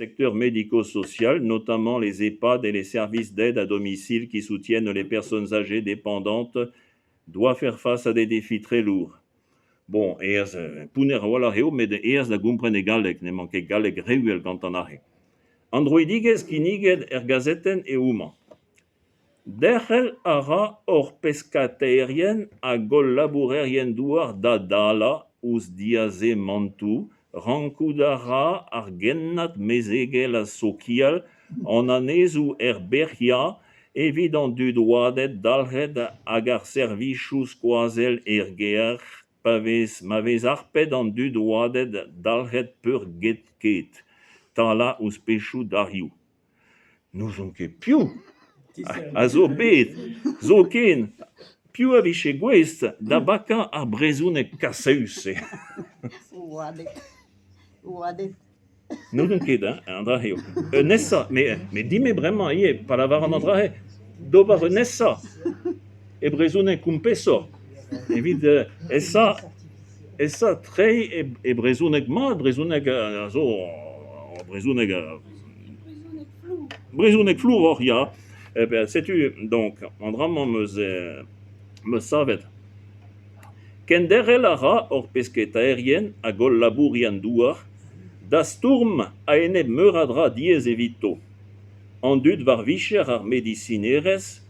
Secteur médico-social, notamment les EHPAD et les services d'aide à domicile qui soutiennent les personnes âgées dépendantes, doit faire face à des défis très lourds. Bon, aes, pounner a-walc'h eo met aes da gompren e galleg, n'emañ ket galleg re uhel gantañ aze. An droidigezh kinniget er gazetenn eo homañ. Derc'hel a ra hor pesketaerien hag hol labourerien-douar da dalañ ouzh diazamantoù, rankout a ra ar gennad mezegel ha sokial, an annezoù herberc'hiañ evit an dud oadet dalc'het hag ar servijoù skoazell er gêr pa vez ma vez harpet an dud oadet dalc'het peurgetket, talañ ouzh pechoù dariv. N'ouzon ket piv a zo bet zoken piv a vije gouest da bakañ ar brezhoneg kasaus-se. Oadet. Oadet. N'ouzon ket hein, an dra-se eo. Un esa, met din-me bremañ ivez pa lavaran an dra-se, d'ober un esa e brezhoneg kompesoc'h evit esa esa treiñ e brezhoneg mat, brezhoneg a zo brezhoneg brezhoneg flouroc'h ya. Setu donc an dra-mañ 'm eus 'm eus savet. Kenderc'hel a ra hor pesketaerien hag hol labourerien-douar da stourm a-enep meur a dra diaes evito. An dud war vicher ar medisinerezh,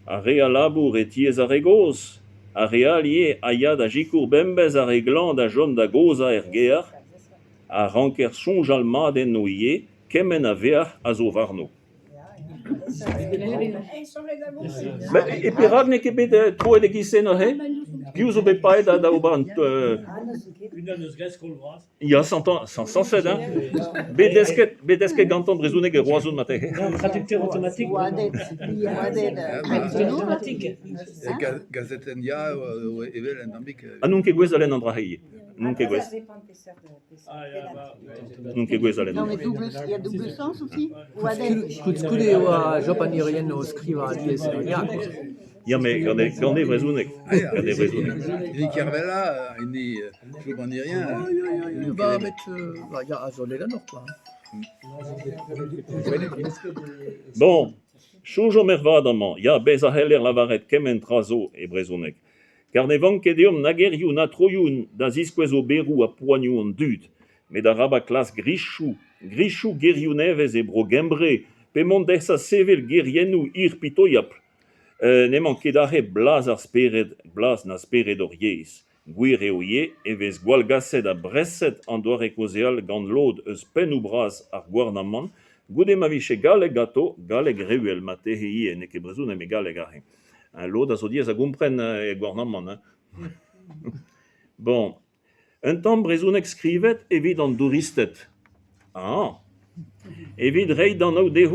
ar re a labour e tiez ar re gozh, ar re all ivez a ya da sikour bemdez ar re glañv da chom da gozhañ er gêr, a ranker soñjal mat enno ivez, kement a vec'h a zo warno. E perak n'eo ket bet troet e-giz-se neuze ? Piv zo bet paeet da ober an... Unan eus graet skol vras. Ya, sañset hein. Bet desket, bet desket gantañ brezhoneg e Roazhon marteze. Traducteur automatique. Traducteur automatique. Gazetenn Ya evel un tammig. Ha n'on ket gouest da lenn an dra-se ivez. N'on ket gouest. N'on ket gouest da lenn. Non mais double, il y a double sens aussi Koulskoude e oa Job an Irien o skrivañ alies er Ya kwa. Ya, met gant e, gant e brezhoneg. Gant e brezhoneg. Hini Kervella, hini Job an Irien. Ba met ba ya a zo ledanoc'h kwa. Bon, soñjomp ervat amañ. Ya, bezañ c'heller lavaret kement tra zo e brezhoneg. Kar ne vank ket deomp na gerioù na troioù da ziskouez oberoù ha poanioù an dud. Met arabat klask grichoù, grichoù gerioù nevez e Bro-Gembre pe mont d'aesañ sevel geriennoù hir-pitoyapl. N'emañ ket aze blaz ar spered, blaz na spered hor yezh. Gwir eo ivez e vez gwallgaset ha breset an doare kaozeal gant lod eus pennoù-bras ar gouarnamant goude ma vije galleg ganto, galleg re uhel marteze ivez, n'eo ket brezhoneg met galleg aze. Lod a zo diaes da gompren e gouarnamant hein. Bon, un tamm brezhoneg skrivet evit an douristed. Ah ! Evit reiñ d'anaout dezho